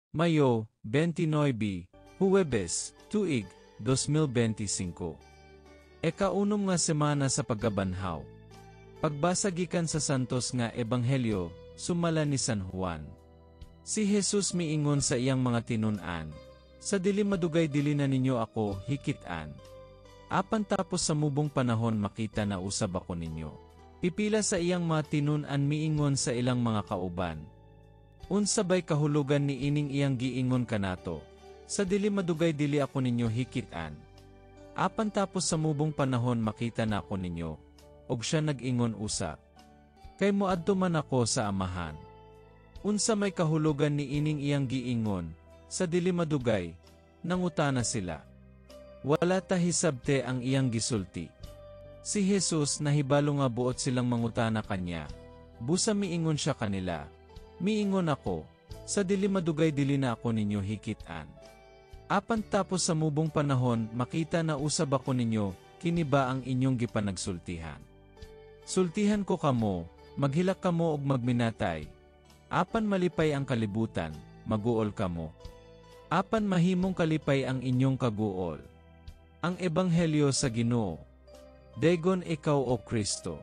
Mayo, 29, Huwebes, tuig, 2025. Ekaunom nga semana sa pagkabanhaw. Pagbasa gikan sa Santos nga Ebanghelyo, sumala ni San Juan. Si Jesus miingon sa iyang mga tinun-an, "Sa dili madugay dili na ninyo ako hikit-an. Apan tapos sa mubong panahon makita na usab ako ninyo." Pipila sa iyang mga tinun-an miingon sa ilang mga kauban, "Unsa bay kahulugan ni ining iyang giingon kanato, 'Sa dili madugay dili ako ninyo hikit-an. Apan tapos sa mubong panahon makita na ako ninyo,' Og siya nag-ingon usab, 'Kay moadto man ako sa Amahan.' Unsa may kahulugan ni ining iyang giingon, 'Sa dili madugay'?" Nangutana sila. "Wala ta hisabte ang iyang gisulti." Si Jesus nahibalo nga buot silang mangutana kanya. Busa miingon siya kanila, "Miingon ako, 'Sa dili madugay dili na ako ninyo hikit-an. Apan tapos sa mubong panahon makita na usab ako ninyo,' kini ba ang inyong gipanagsultihan? Sultihan ko kamo, maghilak kamo og magminatay. Apan malipay ang kalibutan, maguol kamo. Apan mahimong kalipay ang inyong kaguol. Ang Ebanghelyo sa Ginoo. Daygon ikaw, O Kristo.